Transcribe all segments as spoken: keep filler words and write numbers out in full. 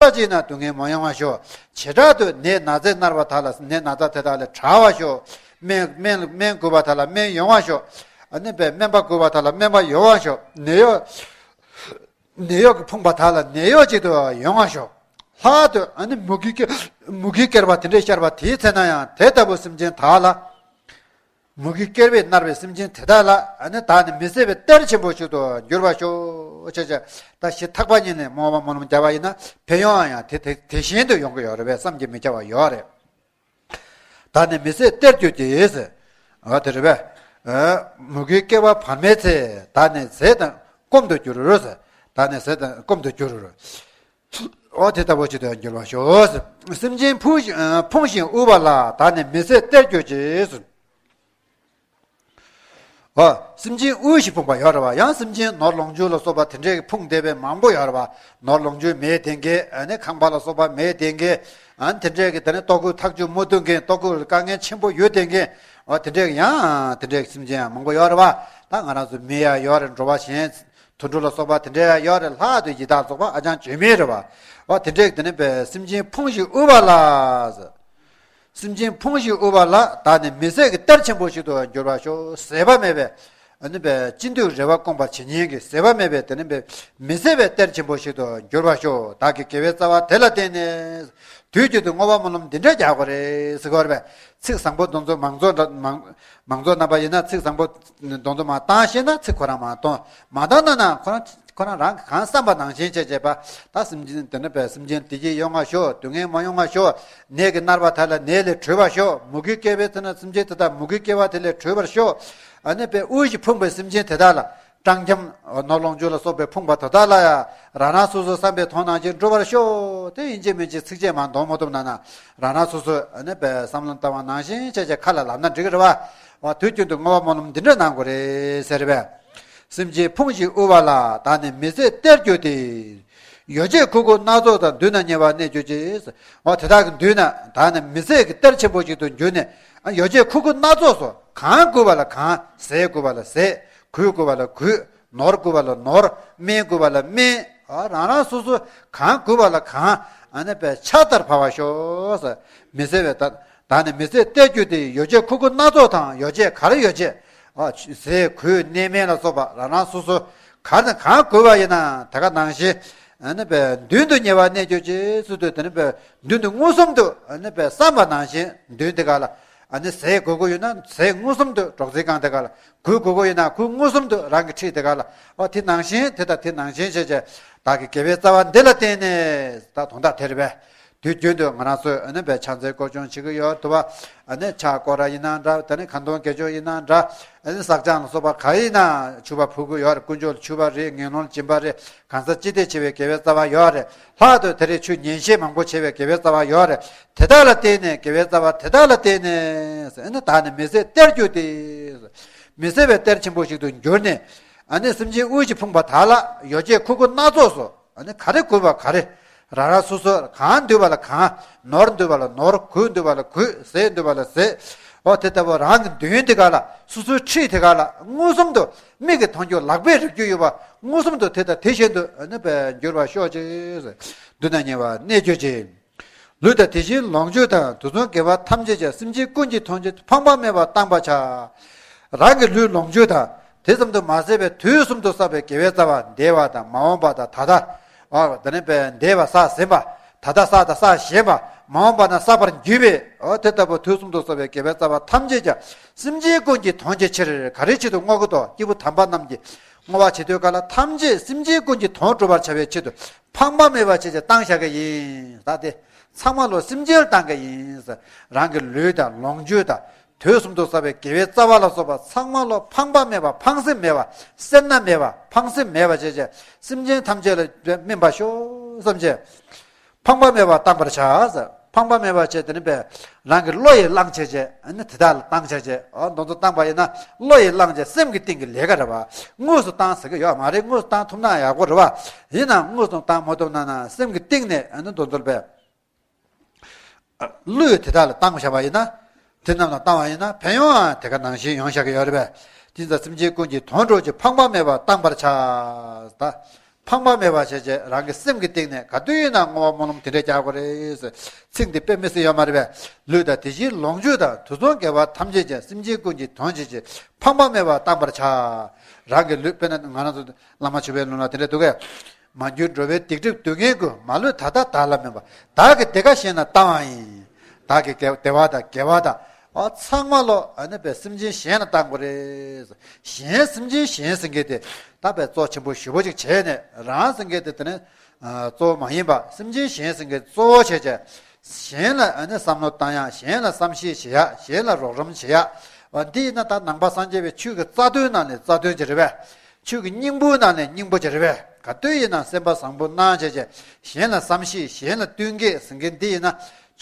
ལྟ་ཅིག་ན་སྡུག་བསྔལ་མ་ཡོང་བ་ཤོག། བྱེ་བྲག་ཏུ་ནད་ན་ཚས་མནར་བ་དག་ལ་ནད་ན་ཚ་དེ་དག་ལས་དྲག་པ་ཤོག། སྨན་སྨན་སྨན་དགོས་པ་དག་ལ་སྨན་ཡོང་བ་ཤོག། ཨ་ནི་པའི་སྨན་པ་དགོས་པ་དག་ལ་སྨན་པ་ཡོང་བ་ཤོག། ནད་གཡོག་ནད་གཡོག་གིས་ཕོངས་པ་དག་ལ་ནད་གཡོག་ཅིག་ཏུ་ཡོང་བ་ཤོག། ལྷག་ཏུ་ཨ་ནི་མུ་གེ་སྐྱེ་མུ་གེ་སྐྱེ་བ་དེ་འདྲའི་ཤར་བ་དེའི་ཚེ་ན་ཡང་དེ་ལྟ་བུ་སེམས་ཅན་དག་ལ། མུ་གེ་སྐྱེ་བས་མནར་བའི་སེམས་ཅན་དེ་དག་ལ་ཨ་ནི་བདག་ནི་མི་བཟད་པའི་གཏེར་ཆེན་པོ་ཞིག་ཏུ་འགྱུར་བར་ཤོག། ཅེས་བྱ། ད་ཞི་ཐག་པ་ཉིད་ནས་བསྔོ་བ་སྨོན་ལམ་བརྒྱབ་པ་ཡིན་ན་ཕན་ཡོན་ཡང་དེ་དེ་དེ་བཞིན་དུ་ཡོང་གི་ཡོད་རེད་པས། བསམ་གྱིས་མི་ཁྱབ་པ་ཡོད་རེད། བདག་ནི་མི་བཟད་གཏེར་གྱུར་ཅིག། ཨ་དེ་རེད་པས། ཨ་མུ་གེའི་སྐྱེ་བ་བར་མའི་ཚེ། བདག་ནི་ཟས་དང་སྐོམ་དུ་འགྱུར། བདག་ནི་ཟས་དང་སྐོམ་དུ་འགྱུར། འོ་དེ་ལྟ་བུ་ཅིག་ཏུ་འགྱུར་བར་ཤོག། སེམས་ཅན་ཕུང་ཞིང་ཕུང་ཞིང་དབུལ་བ་ལ། བདག་ནི་མི་བཟད་གཏེར་གྱུར་ཅིག། ཨོ། སེམས་ཅན་དབུལ་ཞིང་ཕོངས་པ་ཡོད་རེད་བ། ཡང་སེམས་ཅན་ནོར་ལོངས་སྤྱོད་ལ་སོགས་པ་དེ་འདྲའི་ཕོངས་བསྡད་པའི་མང་པོ་ཡོད་རེད་བ། ནོར་ལོངས་སྤྱོད་མེད་བསྡད་མཁན། ཨ་ནི་ཁང་པ་ལ་སོགས་པ་མེད་བསྡད་མཁན། ཨ་ནི་དེ་འདྲའི་གི་དེ་ནི་ལྟོ་གོས་ཐག་ཆོད་མ་ཐུབ་མཁན། ལྟོ་གོས་ལ་དཀའ་ངལ་ཆེན་པོ་ཡོད་བསྡད་མཁན། ཨོ་དེ་འདྲའི་གི་ཡང་དེ་འདྲའི་གི་སེམས་ཅན་ཡང་མང་པོ་ཡོད་རེད་བ། ད་ང་རང་ཚོ་མི་ཡང་ཡོད་རེད། འགྲོ་བ་གཞན་དུད་འགྲོ་ལ་སོགས་པ་དེ་འདྲའི་ཡང་ཡོད་རེད། ལྷག་ཏུ་ཡི་དྭགས་ལ་སོགས་པ་ཨ་ཅང་བྱེད་མེད་རེད་བ། ཨོ་དེ་འདྲའི་གི་དེ་ནི་པའི་སེམས་ཅན་ཕུང་ཞིང་དབུལ་བ་ལ། སེམས་ཅན་ཕུང་ཞིང་དབུལ་བ་ལ། བདག་ནི་མི་ཟད་ཀྱི་གཏེར་ཆེན་པོ་ཞིག་ཏུ་འགྱུར་བར་ཤོག། ཟད་པ་མེད་པའི་ཨ་ནི་པའི་ཅི་འདོད་རེ་བ་སྐོང་བར་བྱེད་ཉན་གྱི་ཟད་པ་མེད་པའི་དེ་ནི་པའི་མི་ཟད་པའི་གཏེར་ཆེན་པོ་ཞིག་ཏུ་འགྱུར་བར་ཤོག། བདག་གི་དགེ་བའི་རྩ་བ་དེ་ལ་བརྟེན་ནས། དུས་རྒྱུན་དུ་བསྔོ་བ་སྨོན་ལམ་འདི་འདྲ་རྒྱག་དགོས་རེད་ཟེར་གྱི་ཡོད་རེད་པས། ཚིག་བཟང་པོ་དེ་ཚོ་མང་ཚོགས་འདྲ་མང་མང་ཚོགས་རྣམ་པ་ཡིན་ན་ཚིག་བཟང་པོ་དེ་ཚོ་མར་བཏང་ཤེས་ན་ཚིག་ཁོ་རང་མར་གཏོང་། མ་བཏང་ན་ན་ཁོ་རང་ཁོ་རང་རང་གི་གང་བསམ་པ་ནང་བཞིན་བྱས་བྱས་པ། ད་སེམས་ཅན་དེ་ནི་པའི་སེམས་ཅན་བདེ་སྐྱིད་ཡོང་བ་ཤོག། སྡུག་བསྔལ་མ་ཡོང་བ་ཤོག། ནད་ཀྱིས་མནར་བ་དག་ལ་ནད་ལས་གྲོལ་བ་ཤོག། མུ་གེ་སྐྱེ་བའི་ཚེ་ན་སེམས་ཅན་དེ་དག་མུ་གེ་སྐྱེ་བ་དེ་ལས་གྲོལ་བར་ཤོག། ཨ་ནི་པའི་དབུལ་ཞིང་ཕོངས་པའི་སེམས་ཅན་དེ་དག་ལ་སྤྲང་འཁྱམ་ནོར་ལོངས་སྤྱོད་ལ་སོགས་པའི་ཕོངས་པ་དེ་དག་ལ་ཡང་རང་རང་སོ་སོའི་བསམ་པའི་དོན་ནང་བཞིན་འགྲུབ་པར་ཤོག། དེ་ཡིན་གཅིག་མིན་གཅིག་ཚིགས་བཅད་མར་འདོན་མ་ཐུབ་ན་ན་རང་རང་སོ་སོའི་ཨ་ནི་པའི་བསམ་བློ་བཏང་བ་ནང་བཞིན་བྱས་བྱས་ཁ་ལ་ལབ་ན་འགྲིག་གི་རེད་བ། དུས་རྒྱུན་དུ་བསྔོ་བ་སྨོན་ལམ་འདི་འདྲ་གནང་དགོས་རེད་ཟེར་བས། སེམས་ཅན་ཕུང་ཞིང་དབུལ་བ་ལ། བདག་ནི་མི་ཟད་གཏེར་གྱུར་ཏེ། ཡོ་བྱད་ཁུ་ཁུ་སྣ་ཚོགས་དང་། མདུན་ན་ཉེ་བར་གནས་གྱུར་ཅིག། འོ་དེ་དག་གི་མདུན་ན་བདག་ནི་མི་ཟད་ཀྱི་གཏེར་ཆེན་པོ་ཞིག་ཏུ་གྱུར་ནས། ཨ་ཡོ་བྱད་ཁུ་ཁུ་སྣ་ཚོགས་སུ་གང་དགོས་པ་ལ་གང་། ཟས་དགོས་པ་ལ་ཟས། གོས་དགོས་པ་ལ་གོས། ནོར་དགོས་པ་ལ་ནོར། སྨན་དགོས་པ་ལ་སྨན། ཨ་རང་རང་སོ་སོ་གང་དགོས་པ་ལ་གང་། ཨ་ནི་པའི་ཆར་ལྟར་འབབ་པར་ཤོག། མི་ཟད་པའི་བདག་བདག་ནི་མི་ཟད་གཏེར་གྱུར་ཏེ། ཡོ་བྱད་ཁུ་ཁུ་སྣ་ཚོགས་དང་། ཡོ་བྱད་ག་རེ་ཡོ་བྱད། ཨ་ཟས་གོས་གནས་མལ་ལ་སོགས་པ་རང་རང་སོ་སོ་ག་རེ་གང་དགོས་པ་ཡིན་ན་དེ་ག་ནང་བཞིན། ཨ་ནི་པའི་མདུན་དུ་ཉེ་བར་གནས་གྱུར་ཅིག་ཟེར་དུས་དེ་ནི་པའི་མདུན་དུ་མངོན་སུམ་དུ་ཨ་ནི་པའི་བསམ་པ་ནང་བཞིན་མདུན་དེ་ག་ལ་ཨ་ནི་ཟས་དགོས་དགོས་ཡོད་ན་ཟས་མངོན་སུམ་དུ་གྲོགས་མཛེས་ཁང་དེ་ག་ལ། གོས་དགོས་དགོས་ཡིན་ན་གོས་མངོན་སུམ་དུ་རང་གི་འཁྲིས་དེ་ག་ལ། ཨོ་དེ་ནང་བཞིན་དེ་དང་དེ་ནང་བཞིན་བྱས་བྱས་བདག་གི་དགེ་བའི་རྩ་བ་འདི་ལ་བརྟེན་ནས་ད་དོན་དག་དེ་རེད་པས། དུས་རྒྱུན་དུ་ང་རང་ཚོས་ཨ་ནི་པའི་ཕྱག་འཚལ་སྐོར་སྦྱོང་བྱེད་ཀྱི་ཡོད་འདུག་བ། ཨ་ནི་ཕྱག་སྐོར་ར་ཡིན་ན་འདྲ། དེ་ནི་ཁ་འདོན་དགེ་སྦྱོར་ཡིན་ན་འདྲ། ཨ་ནི་བསགས་སྦྱང་ལ་སོགས་པ་ག་ཡིན་ན་ཕྱུ་པ་ཕུལ་གྱི་ཡོད་རེད། དཀོན་མཆོག་ལ་ཕྱུ་པ་རེད། ངན་སློང་ལ་སྦྱིན་པ་རེད། གང་ཟག་ཅི་སྟེ་ཆེ་བའི་དགེ་བའི་རྩ་བ་ཡོད་རེད། ལྷག་ཏུ་དེ་རིང་ཆུ་ཉན་བཤད་མང་པོ་བྱེད་པའི་དགེ་བའི་རྩ་བ་ཡོད་རེད། དེ་དག་ལ་བརྟེན་ནས་དགེ་བའི་རྩ་བ་དེ་དག་ལ་བརྟེན་ནས་ཨ་ནི་བདག་ནི་མི་ཟད་གཏེར་གྱུར་ཏེ། མི་ཟད་པའི་གཏེར་ཆེན་པོ་ཞིག་ཏུ་གྱུར་ནས། ཨ་ནི་སེམས་ཅན་དབུལ་ཞིང་ཕོངས་པ་དག་ལ་ཡོ་བྱད་ཁུ་ཁུ་སྣ་ཚོགས་སུ་ཨ་ནི་ག་རེ་དགོས་པ་ག་རེ། རང་རང་སོ་སོ་གང་འདོད་པ་ལ་གང་། ནོར་འདོད་པ་ལ་ནོར། གོས་འདོད་པ་ལ་གོས། ཟས་འདོད་པ་ལ་ཟས། འོ་དེ་ལྟ་བུ་རང་གི་མདུན་དེ་ག་ལ་སོ་སོའི་འཁྲིས་དེ་ག་ལ་མངོན་སུམ་དུ་མིག་གིས་མཐོང་རྒྱུ་ལག་པས་རེག་རྒྱུ་ཡོད་པ་མངོན་སུམ་དུ་དེ་དང་དེ་བཞིན་དུ་ཨ་ནི་འགྱུར་བར་ཤོག་ཅིག། མདུན་ན་ཉེ་བར་གནས་གྱུར་ཅིག། ལུས་དང་དེ་བཞིན་ལོངས་སྤྱོད་དང་། དུག་གསུམ་དགེ་བ་ཐམས་ཅད་ཀྱང་། སེམས་ཅན་ཀུན་གྱི་དོན་ཕྱིར། ཕངས་པ་མེད་པར་གཏང་བར་བྱ། རང་གི་ལུས་ལོངས་སྤྱོད་དང་དེ་ཙམ་དུ་མ་ཟད་པའི་དུས་གསུམ་དུ་བསགས་པའི་དགེ་བའི་རྩ་བ། འདས་པ་དང་མ་འོངས་པ་དང་ད་ལྟ། ཨ་དེ་ནས་པའི་འདས་པ་བསགས་ཟིན་པ། ད་ལྟ་བསགས་དང་བསགས་བཞིན་པ། མ་འོངས་པ་ན་བསགས་པར་འགྱུར་བའི་ཨ་དེ་ལྟ་བུ་དུས་གསུམ་དུ་བསགས་པའི་དགེ་བའི་རྩ་བ་ཐམས་ཅད་ཀྱང་སེམས་ཅན་ཀུན་གྱི་དོན་གྱི་ཕྱིར། ག་རེའི་ཆེད་དུ་བསྔོ་གི་འདུག། སྐྱེས་བུ་དམ་པ་རྣམས་ཀྱི་བསྔོ་བ་བྱེད་དུས་ག་ལ་ཐམས་ཅད་སེམས་ཅན་ཀུན་གྱི་དོན་སྒྲུབ་པར་བྱ་བའི་ཆེད་དུ། ཕངས་པ་མེད་པ་བྱས་ཏེ་བཏང་བཞག་གི་ཡིན། ད་དེ་ཚང་མ་ལོ་སེམས་ཅན་ལ་བཏང་གི་ཡིན། རང་གི་ལུས་དང་ལོངས་སྤྱོད་དང་དུས་གསུམ་དུ་བསགས་པའི་དགེ་བའི་རྩ་བ་ལ་སོགས་པ་ཚང་མ་ལོ་ཕངས་པ་མེད་པ། ཕངས་སེམས་མེད་པ། སེར་སྣ་མེད་པ། ཕངས་སེམས་མེད་པ་བྱས་བྱས་སེམས་ཅན་ཐམས་ཅད་ལ་སྨིན་པར་ཤོག་བསམ་བྱས། ཕངས་པ་མེད་པར་གཏང་བར་བྱ། ཕངས་པ་མེད་པ་བྱས་དེ་ནི་པས་རང་གི་བློ་ཡིས་བླངས་བྱས་བྱས་ཨ་ནི་དེ་དག་ལ་བཏང་བྱས་བྱས། ཨ་འདི་ཚོ་བཏང་པ་ཡིན་ན་བློ་ཡིས་བླངས་བྱས་སེམས་ཀྱི་གཏིང་གི་ལས་ཀ་རེད་བ། དངོས་སུ་བཏང་ཟེར་གི་ཡོད་མ་རེད། དངོས་སུ་བཏང་ཐུབ་ན་ཡག་པོ་རེད་བ། ཡིན་ནའང་དངོས་སུ་བཏང་མ་ཐུབ་ན་ན་སེམས་ཀྱི་གཏིང་ནས་ཨ་ནི་འདི་ཚོ་ལ་པས་བློས་དེ་དག་ལ་བཏང་བཞག་པ་ཡིན་ན། དེ་རྣམས་ལ་བཏང་བ་ཡིན་ན་ཕན་ཡོན་དེ་ག་ནང་བཞིན་ཡོང་བཞག་གི་ཡོད་རེད་པས། དེ་ཙང་སེམས་ཅན་ཀུན་གྱི་དོན་སྒྲུབ་ཕྱིར། ཕངས་པ་མེད་པར་གཏང་བར་བྱ། ད་ ཕངས་པ་མེད་པ་བྱས་བྱས་རང་གི་སེམས་ཀྱི་སྟེང་ནས་ག་དུས་ཡིན་ན་བསྔོ་བ་སྨོན་ལམ་དེ་འདྲས་རྒྱག་དགོས་རེད། ཚིག་འདི་དཔེ་མི་སྲིད་ཡོད་མ་རེད་པས། ལུས་དང་དེ་བཞིན་ལོངས་སྤྱོད་དང་དུག་གསུམ་དགེ་བ་ཐམས་ཅད་ཀྱང་སེམས་ཅན་ཀུན་གྱི་དོན་བྱེད་ཅིང་ཕངས་པ་མེད་པར་བཏང་པར་བྱ། རང་གི་ལུས། དཔེར་ན་ང་རང་ཚོ་བླ་མ་ཆོས་པའི་ལུང་ལ་དེ་འདྲས་འདུག་གས། མ་གྱུར་འགྲོ་བའི་སྡིག་སྒྲིབ་སྡུག་བསྔལ་ཀུན། མ་ལུས་ད་ལྟ་བདག་ལ་མེད་པར། བདག་གིས་བདེ་དགའ་གཞན་ལ་བཏང་བ་ཡིན། བདག་གི་དགེ་བདེ་བ་དང་དགེ་བ་དང་། ཨ། ཚང་མ་ལོ། ཨ་ནི་པའི་སེམས་ཅན་གཞན་ལ་བཏང་དགོས་རེད། གཞན། སེམས་ཅན་གཞན་ཟེར་མཁན་དེ་ད་པའི་གཙོ་ཆེན་པོ་ཞེ་པོ་ཅིག་བྱས་ནས། རང་ཟེར་མཁན་དེ་དེ་ནི། ཨ། གཙོ་བོ་མ་ཡིན་པ། སེམས་ཅན་གཞན་ཟེར་མཁན་གཙོ་བོ་བྱས་བྱས། གཞན་ལ། ཨ་ནི་བསམ་བློ་བཏང་ཡག་གཞན་ལ་བསམ་ཤེས་བྱེད་ཡག་གཞན་ལ་རོགས་རམ་བྱེད་ཡག་འདི་ཡིན་ན་ད་ནང་པ་སངས་རྒྱས་པའི་ཆོས་ཀྱི་རྩ་དོན་ནང་ནས་རྩ་དོན་ཅིག་རེད་པས། ཆོས་ཀྱི་སྙིང་པོའི་ནང་ནས་སྙིང་པོ་ཅིག་རེད་པས། ག་དུས་ཡིན་ན་སེམས་པ་བཟང་པོ་གནང་བྱས་བྱས། གཞན་ལ་བསམ་ཤེས། གཞན་ལ་བསྟུན་མཁས་ཟེར་མཁན་འདི་ཡིན་ན།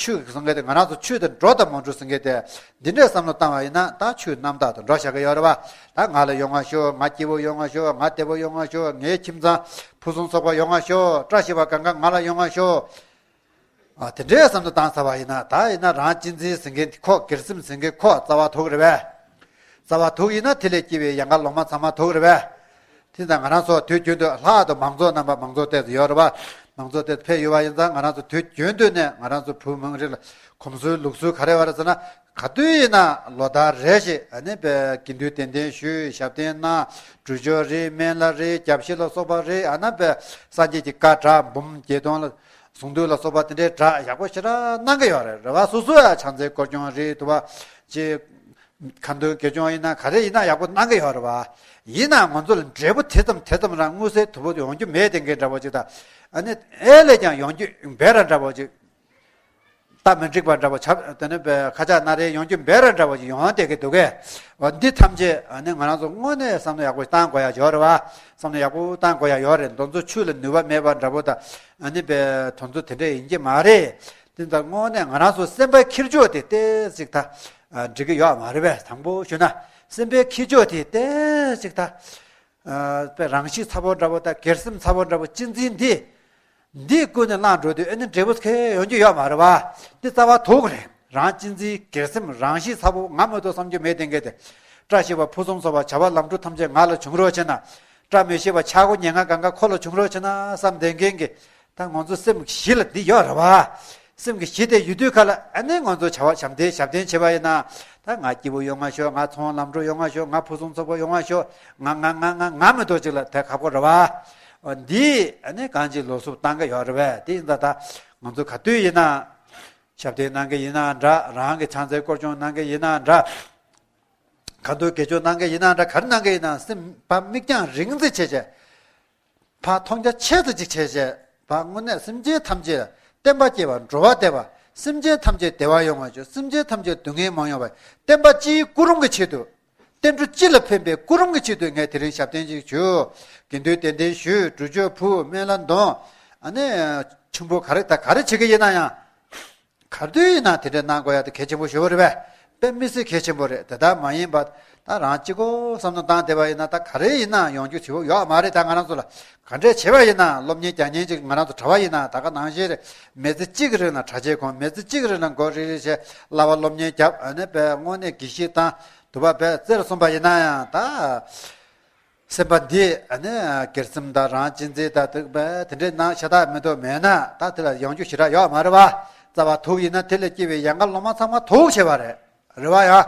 ཆོས་ཀྱི་ཟེར་མཁན་དེ། ང་རང་ཚོ་ཆོས་དེ་འགྲོ་དང་མ་འགྲོ་ཟེར་མཁན་དེ། འདི་འདྲའི་བསམ་བློ་བཏང་བ་ཡིན་ན་ད་ཆོས་རྣམ་དག་ཏུ་འགྲོ་བཞག་གི་ཡོད་རེད་པ། ད་ང་ལ་ཡོང་བ་ཤོག་ང་སྐྱིད་པོ་ཡོང་བ་ཤོག་ང་བདེ་པོ་ཡོང་བ་ཤོག་ངའི་ཁྱིམ་ཚང་ཕུན་སུམ་ཚོགས་པ་ཡོང་བ་ཤོག་བཀྲ་ཤིས་པ་གང་ག་ང་ལ་ཡོང་བ་ཤོག་ཨ། དེ་འདྲའི་བསམ་བློ་བཏང་ཚར་བ་ཡིན་ན། ད་ཡིན་ན་རང་གཅེས་འཛིན་ཟེར་མཁན་ཁོ། སྒེར་སེམས་ཟེར་མཁན་ཁོ་རྩ་བ་དུག་རེད་པས། རྩ་བ་དུག་ཡིན་ན་དེ་ལས་སྐྱེ་བའི་ཡན་ག་ལོ་མ་ཚང་མ་དུག་རེད་པས། དེ་ཙང་ང་རང་ཚོ་དུས་རྒྱུན་དུ། ལྷག་ཏུ་མང་ཚོགས་རྣམ་པ། མང་ཚོགས་ཏོག་ཙམ་ཡོད་རེད་པ། མང་ཚོགས་ཏོག་ཙམ་ཕེབས་ཡོད་པ་ཡིན་ཙང་། ང་རང་ཚོ་དུས་རྒྱུན་དུ་ནས། ང་རང་ཚོ་བོད་མི་རིགས་ལ་གོམས་སྲོལ་ལུགས་སྲོལ་ག་རེ་ཡོད་རེད་ཟེར་ན། ག་དུས་ཡིན་ན་ལོ་ལྟར་རེ་བཞིན། ཨ་ནི་པའི་དགེ་འདུན་གདན་འདྲེན་ཞུས། ཞབས་བརྟན་གནང་། སྒྲུབ་མཆོད་རེད། སྨན་བླ་རེད། སྐྱབས་ཞེ་ལ་སོགས་པ་རེད། ཨ་ནི་པའི་སངས་རྒྱས་ཀྱི་བཀའ་བསྒྲགས། འབུམ་བརྒྱད་སྟོང་ལ། གསུང་འདུན་ལ་སོགས་པ་དེ་འདྲའི་བསྒྲགས། ཡག་པོ་ཞེ་དྲག་གནང་གི་ཡོད་རེད། རེད་པ། སོ་སོ་ཡང་ཕྱག་འཚལ་སྐོར་སྐྱོང་རེད། དུ་བ་ཅེས། ཁ་འདོན་དགེ་སྦྱོང་ཡིན་ན། ག་རེ་ཡིན་ན་ཡག་པོ་གནང་གི་ཡོད་རེད་པ། ཡིན་ནའང་ང་ཚོ་ལ་འབྲས་བུ་དེ་ཙམ་དེ་ཙམ་རང་མངོན་གསལ་དོད་པོ་ཡོང་རྒྱུ་མེད་དེ་འདྲ་འདྲ་པོ་ཅིག་དང་། ཨ་ནི་ཨེ་ལས་ཀྱང་ཡོང་རྒྱུ་བེ་ར་འདྲ་པོ་ཅིག་སྟབས་མི་འགྲིག་པ་འདྲ་པོ་ཆགས། དེ་ནི་པའི་ཁ་ཆག་སྣ་རལ་ཡོང་རྒྱུ་བེ་ར་འདྲ་པོ་ཅིག་ཡོང་བསྡད་ཀྱི་འདུག་གས། འོ། འདི་ཐམས་ཅད། ཨ་ནི་ང་རང་ཚོ་དངོས་གནས་བསམ་བློ་ཡག་པོ་བཏང་དགོས་ཡ་ཡོད་རེད་པ། བསམ་བློ་ཡག་པོ་བཏང་དགོས་ཡ་ཡོད་རེད། དེ་ཚོ་ཆོས་ལ་ནུས་པ་མེད་པ་འདྲ་པོ་དང་། ཨ་ནི་པའི་དོན་ཚོ་དེ་འདྲ་ཡིན་གྱི་མ་རེད། དེ་ཙང་དངོས་གནས་ང་རང་ཚོ་སེམས་པ་འཁྱེར་ཕྱོགས་དེ་ཏོག་ཙམ་ད། ཨ། འགྲིག་གི་ཡོད་མ་རེད་པས། དང་པོ་ཞུ་ན། སེམས་པའི་འཁྱེར་ཕྱོགས་དེ་ཏོག་ཙམ་ད། ཨ། པའི་རང་གཤིས་ཚ་པོ་འདྲ་པོ་དང་། སྒེར་སེམས་ཚ་པོ་འདྲ་པོ། གཅེས་འཛིན་འདི། འདི་ཀུན་ནས་བླངས་འགྲོ་དུས། ཨ་ནི་འབྲས་བུ་གང་ཡང་ཡོང་རྒྱུ་ཡོད་མ་རེད་པ། འདི་རྩ་བ་དུག་རེད། རང་གཅེས་འཛིན། སྒེར་སེམས། རང་གཤིས་ཚ་པོ། ང་མི་འདུག་བསམ་རྒྱུ་མེད་དེ་འདྲ་དེ། བཀྲ་ཤིས་པ། ཕུན་སུམ་ཚོགས་པ། བྱ་བ་ལམ་འགྲོ་ཐམས་ཅད་ང་ལ་བྱུང་རོགས་བྱས་ན། བཀྲ་མི་ཤིས་པ། ཆག་སྒོ་ཉེན་ཁ་གང་ག་ཁོ་ལ་བྱུང་རོགས་བྱས་ན་བསམ་བསྡད་མཁན་གྱི། ད་ང་ཚོ་སེམས་གཞི་ལ་འདི་ཡོད་རེད་པ། སེམས་ཀྱི་གཞི་དེ་ཡོད་དུས་ག་ལ། ཨ་ནི་ང་ཚོ་བྱ་བ་བྱམས་བརྩེ་ཞབས་བརྟན་བྱེད་པ་ཡིན་ན། ད་ང་སྐྱིད་པོ་ཡོང་བ་ཤོག་ང་ཚོང་ལམ་འགྲོ་ཡོང་བ་ཤོག་ང་ཕུན་སུམ་ཚོགས་པ་ཡོང་བ་ཤོག་ང་ང་ང་ང་ང་མི་འདུག་ཅིག་ལ་དེ་ཁག་པོ་རེད་པ། འདི་ཨ་ནི་གང་ཅིག་ལོ་སུབ་བཏང་གི་ཡོད་རེད་པས། དེ་ཡིན་ཙང་ད་ང་ཚོ་ག་དུས་ཡིན་ན། ཞབས་བརྟན་གནང་གི་ཡིན་ན་འདྲ། རང་གི་ཕྱག་འཚལ་སྐོར་སྐྱོང་གནང་གི་ཡིན་ན་འདྲ། ཁ་འདོན་དགེ་སྦྱོར་གནང་གི་ཡིན་ན་འདྲ། ག་རེ་གནང་གི་ཡིན་ན། སེམས་པ་མིག་རྒྱང་རིང་ཙམ་བྱས་བྱས། ཕར་མཐོང་རྒྱ་ཆེ་ཙམ་ཅིག་བྱས་བྱས། ཕར་དངོས་གནས་སེམས་ཅན་ཐམས་ཅད་ལ་བརྟན་པ་སྐྱེ་བ། འགྲོ་བ་བདེ་བ། སེམས་ཅན་ཐམས་ཅད་བདེ་བ་ཡོང་བ་ཅིག་སེམས་ཅན་ཐམས་ཅད་སྡུག་བསྔལ་མ་ཡོང་བ། བསྟན་པ་སྤྱིའི་སྐུ་རིམ་གྱི་ཆེད་དུ། བསྟན་འགྲོ་སྤྱི་ལ་ཕན་པའི་སྐུ་རིམ་གྱི་ཆེད་དུ་ངས་དེ་རིང་ཞབས་བརྟན་ཅིག་ཞུ། དགེ་འདུན་གདན་འདྲེན་ཞུས། སྒྲུབ་མཆོད་ཕུལ། སྨན་བླ་འདོན། ཨ་ནི་ཆུན་པོ་ག་རེ་དང་ག་རེ་བྱེད་ཀྱི་ཡིན་ན་ཡང་། ག་དུས་ཡིན་ན་དེ་འདྲ་གནང་དགོས་ཡ་དེ་གལ་ཆེན་པོ་ཞེ་པོ་རེད་པས། དཔེ་མི་སྲིད་གལ་ཆེན་པོ་རེད། དེ་ལྟར་མ་ཡིན་པ། ད་རང་གཅིག་པོ་བསམ་བློ་བཏང་བསྡད་པ་ཡིན་ན། ད་ག་རེ་ཡིན་ན་ཡོང་རྒྱུ་ཞེ་པོ་ཡོད་མ་རེད། ད་ང་རང་ཚོ་ལ་ག་འདྲས་བྱས་པ་ཡིན་ན། སློབ་གཉེར་རྒྱག་མཁན་ཅིག་ང་རང་ཚོ་གྲྭ་པ་ཡིན་ན། ད་ག་ནང་བཞིན་རེད། མི་ཚེ་གཅིག་གི་རིང་ལ་གྲྭ་ཆས་གོན། མི་ཚེ་གཅིག་གི་རིང་ལ་མགོ་རིལ་རིལ་བྱས། བསླབ་པ་སློབ་གཉེར་རྒྱབ། ཨ་ནི་པའི་དངོས་གནས་དགེ་བཤེས་དང་དུ་བ་བས་རྩེར་སོན་པ་ཡིན་ན་ཡང་། ད་སེམས་པ་འདི་ཨ་ནི་སྒེར་སེམས་དང་རང་གཅེས་འཛིན་དང་དེ་འདྲའི་ནང་ཤ་སྟག་མི་འདུག་མེད་ན། ད་དེ་ལ་ཡོང་རྒྱུ་ཞེ་དྲག་ཡོད་མ་རེད་པ། རྩ་བ་དུག་ཡིན་ན་དེ་ལས་སྐྱེ་བའི་ཡན་ག་ལོ་མ་ཚང་མ་དུག་བྱས་པ་རེད། རེད་པ་ཡ།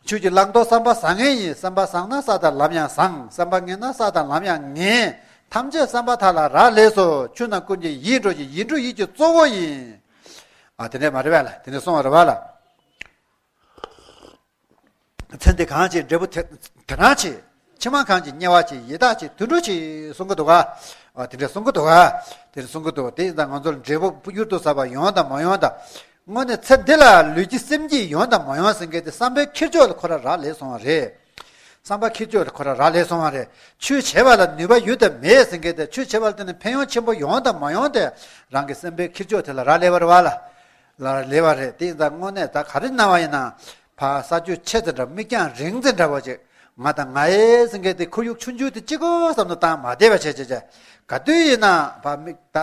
ཆོས་ཀྱི་བླང་དོར་བསམ་པ་བཟང་ངན་ཡིན། བསམ་པ་བཟང་ན་བསགས་དང་ལམ་ཡང་བཟང་། བསམ་པ་ངན་ན་བསགས་དང་ལམ་ཡང་ངན། ཐམས་ཅད་བསམ་པ་དག་ལ་རག་ལས་སོ། ཆོས་རྣམས་ཀུན་གྱི་ཡིད་འགྲོ་ཞིང་། ཡིད་འགྲོ་ཡིད་ཀྱི་གཙོ་བོ་ཡིན། ཨ། དེ་འདྲས་མ་རེད་པས་ལ། དེ་འདྲས་གསུངས་པ་རེད་པ་ལ། ཚེ་འདི་གང་བྱེད་འབྲས་བུ་དེ་དེ་རང་བྱེད། ཕྱི་མ་གང་བྱེད་དམྱལ་བ་བྱེད། ཡི་དྭགས་བྱེད། དུད་འགྲོ་བྱེད་གསུང་གི་འདུག་ག་ཨ། དེ་འདྲས་གསུང་གི་འདུག་ག་དེ་འདྲས་གསུང་གི་འདུག་དེ་ཡིན་ཙང་ང་ཚོར་འབྲས་བུ་གཡུར་དུ་ཟ་བ་ཡོང་དང་མ་ཡོང་དང་། དངོས་གནས་ཚེ་འདི་ལ་ལུས་ཀྱི་སེམས་ཀྱི་ཡོང་དང་མ་ཡོང་ཟེར་མཁན་དེ་བསམ་པའི་འཁྱེར་ཕྱོགས་ལ་ཁོ་རང་རག་ལས་སོང་བ་རེད། བསམ་པ་འཁྱེར་ཕྱོགས་ལ་ཁོ་རང་རག་ལས་སོང་བ་རེད། ཆོས་བྱེད་པ་ལ་ནུས་པ་ཡོད་དམ་མེད་ཟེར་མཁན་དེ། ཆོས་བྱེད་པ་ལ་བརྟེན་ནས་ཕན་ཡོན་ཆེན་པོ་ཡོང་དང་མ་ཡོང་དེ་རང་གི་བསམ་པའི་འཁྱེར་ཕྱོགས་དེ་ལ་རག་ལས་པ་རེད་པ་ལ། ལ་ལས་པ་རེད། དེ་ཡིན་ཙང་དངོས་གནས་ད་ག་རེ་གནང་བ་ཡིན་ན། ཕར་ས་ཆུ་ཆེ་ཙམ་འདྲ། མིག་རྒྱང་རིང་ཙམ་འདྲ་པོ་ཅིག་ང་དང་ང་ཨེ་ཟེར་མཁན་དེ། ཁོར་ཡུག་ཆུང་ཆུང་དེ་གཅིག་པོ་བསམ་བློ་བཏང་མ་བསྡད་པ་བྱས་བྱས་བྱས། ག་དུས་ཡིན་ན་ཕར་མིག་ད།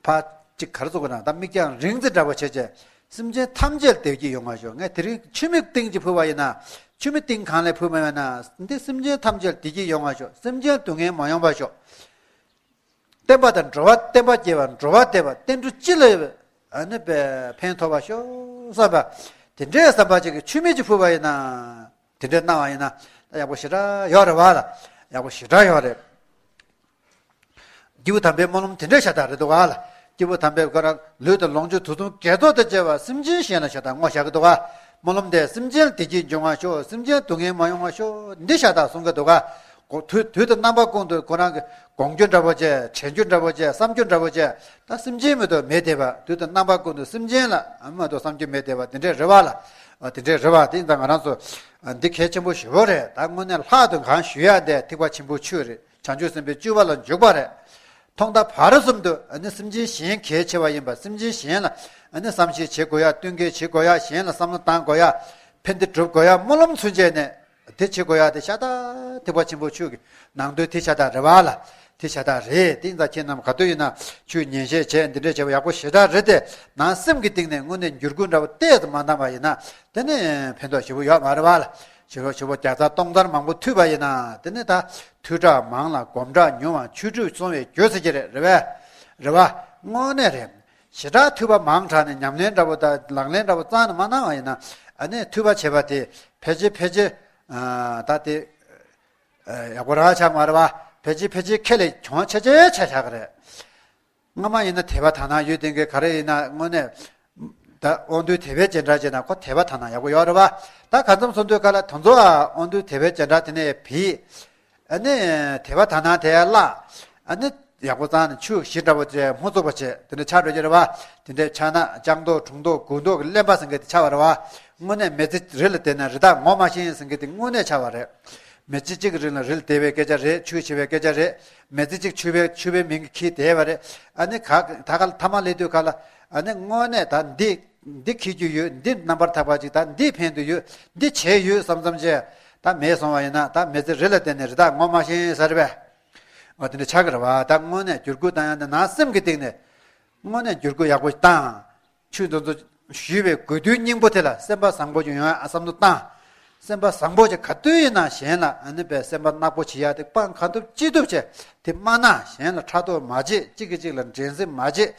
ཕར་ཅིག་ག་རེ་ཟེར་དགོས་ན། ད་མིག་རྒྱང་རིང་ཙམ་འདྲ་པོ་བྱས་བྱས། སེམས་ཅན་ཐམས་ཅད་བདེ་སྐྱིད་ཡོང་བ་ཤོག་ངས་དེ་རིང་ཆུ་མིག་སྟེང་གཅིག་ཕུལ་བ་ཡིན་ན། ཆུ་མིག་སྟེང་གང་ལས་ཕུལ་བ་ཡིན་ན། འདི་སེམས་ཅན་ཐམས་ཅད་བདེ་སྐྱིད་ཡོང་བ་ཤོག་སེམས་ཅན་སྡུག་བསྔལ་མ་ཡོང་བ་ཤོག་བསྟན་པ་དང་འགྲོ་བ་བསྟན་པ་སྐྱེ་བ་འགྲོ་བ་བདེ་བ་བསྟན་འགྲོ་སྤྱི་ལ་ཨ་ནི་ཕན་ཐོགས་པ་ཤོག་བསམ་པ། དེ་འདྲའི་བསམ་པ་ཅིག་གིས་ཆུ་མིག་ཅིག་ཕུལ་བ་ཡིན་ན། དེ་འདྲའི་གནང་བ་ཡིན་ན་ད་ཡག་པོ་ཞེ་དྲག་ཡོད་རེད་བ་ལ། ཡག་པོ་ཞེ་དྲག་ཡོད་རེད། སྐྱེས་བུ་དམ་པའི་སྨོན་ལམ་དེ་འདྲའི་ཤ་སྟག་རེད་འདུག་ག་ལ། སྐྱེས་བུ་དམ་པའི་ཁོ་རང་ལུས་དང་ལོངས་སྤྱོད་དུག་གསུམ་དགེ་ཚོགས་དང་བཅས་པ་སེམས་ཅན་གཞན་ལ་ཤ་སྟག་བསྔོ་བཞག་གི་འདུག་ག་སྨོན་ལམ་དེ་སེམས་ཅན་ལ་བདེ་སྐྱིད་འབྱུང་བ་ཤོག་སེམས་ཅན་སྡུག་བསྔལ་མ་ཡོང་བ་ཤོག་འདི་ཤ་སྟག་གསུང་གི་འདུག་ག་གོ་དུས་དུས་དང་རྣམ་པ་ཀུན་ཏུ་ཁོ་རང་གི་སྒོམ་རྒྱུ་འདྲ་པོ་བྱས། དྲན་རྒྱུ་འདྲ་པོ་བྱས། བསམ་རྒྱུ་འདྲ་པོ་བྱས། ད་སེམས་ཅན་མ་གཏོགས་མེད་བསྡད་པ། དུས་དང་རྣམ་པ་ཀུན་ཏུ་སེམས་ཅན་ལ་མ་གཏོགས་བསམ་རྒྱུ་མེད་བསྡད་པ་དེ་འདྲས་རེད་བ་ལ། དེ་འདྲས་རེད་བ། དེ་ཡིན་ཙང་ང་རང་ཚོ་འདི་གལ་ཆེན་པོ་ཞེ་པོ་རེད། ད་དངོས་གནས་ལྷག་ཏུ་གང་ཞུ་ཡ་དེ་ཐེག་པ་ཆེན་པོ་ཆོས་རེད། བྱང་ཆུབ་སེམས་དཔའི་སྤྱོད་པ་ལ་འཇུག་པ་རེད། ཐོག་མཐའ་བར་གསུམ་དུ་ཨ་ནི་སེམས་ཅན་གཞན་གལ་ཆེ་བ་ཡིན་པ། སེམས་ཅན་གཞན་ལ་ཨ་ནི་བསམ་ཤེས་བྱེད་དགོས་ཡ། བསྟུན་མཁས་བྱེད་དགོས་ཡ། གཞན་ལ་བསམ་བློ་བཏང་དགོས་ཡ། ཕན་བདེ་སྒྲུབ་དགོས་ཡ་སྨོན་ལམ་ཚུན་ཆད་ནས་དེ་བྱེད་དགོས་ཡ་དེ་ཤ་སྟག་ཐེག་པ་ཆེན་པོ་ཆོས་ཀྱི་ནང་དོན་དེ་ཤ་སྟག་རེད་བ་ལ། དེ་ཤ་སྟག་རེད། དེ་ཡིན་ཙང་ཁྱེད་རྣམས་ག་དུས་ཡིན་ན་ཆོས་ཉན་བཤད་བྱས་འདི་འདྲས་བྱས་པ་ཡག་པོ་ཞེ་དྲག་རེད་དེ། ནང་སེམས་ཀྱི་གཏིང་ནས་དངོས་གནས་འགྱུར་ཁུག་འདྲ་པོ་ཏོག་ཙམ་མ་བཏང་བ་ཡིན་ན་དེ་ནི་ཕན་ཐོགས་ཞེ་པོ་ཡོད་མ་རེད་བ་ལ། ཞེ་པོ་ཞེ་པོ་བརྒྱ་ཚར་སྟོང་ཚར་མང་པོ་ཐུབ་པ་ཡིན་ན་དེ་ནི་ད་ཐོས་གྲངས་མང་ལ་སྒོམ་གྲངས་ཉུང་བ་ཆོས་སྒྲུབ་སོང་བའི་རྒྱུ་ཟེར་གྱི་རེད། རེད་བས། རེད་བ། དངོས་གནས་རེད། ཞེ་དྲག་ཐོས་པ་མང་དྲགས་ནས་ཉམས་ལེན་འདྲ་པོ་དང་ལག་ལེན་འདྲ་པོ་རྩ་ནས་མ་གནང་བ་ཡིན་ན། ཨ་ནི་ཐོས་པ་བྱས་པ་དེ་ཕལ་ཆེར་ཕལ་ཆེར་ད་དེ་ཡག་པོ་རང་ཆགས་མ་རེད་བ། ཕལ་ཆེར་ཕལ་ཆེར་ཁེ་ལས་གྱོང་ཆེ་ཆེ་ཆགས་ཆགས་ཀྱི་རེད། སྔ་མ་ཡིན་ན་དད་པ་དག་སྣང་ཡོད་དེ་ག་རེ་ཡིན་ན་དངོས་གནས་ད་དབང་རྟུལ་དད་པའི་སྦྱིན་བདག་བྱས་ན་ཁོ་དད་པ་དག་སྣང་ཡག་པོ་ཡོད་རེད་བ། ད་གང་འཚམ་སོང་དུས་ག་ལ་དེ་ཚོ་དབང་རྟུལ་དད་པའི་སྦྱིན་བདག་དེ་ནས་བིས། ཨ་ནི་དད་པ་དག་སྣང་དེ་ཡར་བརླག་ཨ་ནི་ཡག་པོ་རྩ་ནས་ཆོས་ཞི་འདྲ་པོ་བྱས་ཧུར་བཙུགས་པ་བྱས་དེ་འདྲ་ཆགས་འགྲོ་གི་རེད་བ། དེ་འདྲའི་ཆགས་ན་ལྕགས་མདོག་དྲུང་མདོག་དགུ་མདོག་གི་གླེན་པ་ཟེར་མཁན་དེ་ཆགས་པ་རེད་བ། དངོས་གནས་མི་ཚེ་རི་ལ་བསྡད་ན་རི་དྭགས་ངོ་མ་ཤེས་ཟེར་མཁན་དེ་དངོས་གནས་ཆགས་པ་རེད། མི་ཚེ་གཅིག་གི་རིང་ལ་རི་ལ་བསྡད་པའི་སྐད་ཆ་རེད། ཆོས་བྱེད་པའི་སྐད་ཆ་རེད། མི་ཚེ་གཅིག་ཆོས་པའི་ཆོས་པའི་མིང་གི་འཁྱེར་བསྡད་པ་རེད། ཨ་ནི་ག་ད་ག་ལ་ཐ་མ་སླེབས་དུས་ག་ལ་ཨ་ནི་དངོས་གནས་ད་འདི་འདི་འཁྱེར་རྒྱུ་ཡོད། འདི་རྣམ་པར་ཐར་པ་ཅིག་ད་འདི་ཕན་དུ་ཡོད། འདི་བྱས་ཡོད་བསམ་བསམ་བྱས་ད་མེད་སོང་བ་ཡིན་ན་ད་མི་ཚེ་རི་ལ་བསྡད་ནས་རི་དྭགས་ངོ་མ་ཤེས་ས་རེད་པས། འོ་དེ་འདྲ་ཆགས་ཀྱི་རེད་བ། ད་དངོས་གནས་འགྱུར་ཁུག་བཏང་ཡ་འདི་ནང་སེམས་ཀྱི་སྟེང་ནས་དངོས་གནས་འགྱུར་ཁུག་ཡག་པོ་བཏང་། ཆོས་འདི་ཚོ་ཞུས་པའི་དགོས་དུས་སྙིང་པོ་དེ་ལ་སེམས་པ་བཟང་པོ་ཅིག་ཡོང་ཡ་བསམ་བློ་བཏང་། སེམས་པ་བཟང་པོ་ཅིག་ག་དུས་ཡིན་ན་གཞན་ལ་ཨ་ནི་པའི་སེམས་པ་ནག་པོ་བྱེད་ཡ་དེ་སྤང་ག་ཐུབ་ཅི་ཐུབ་བྱས་དེ་མ་གནང་། གཞན་ལ་ཕྲག་དོག་མ་བྱེད། གཅིག་གིས་གཅིག་ལ་འགྲན་སེམས་མ་བྱེད།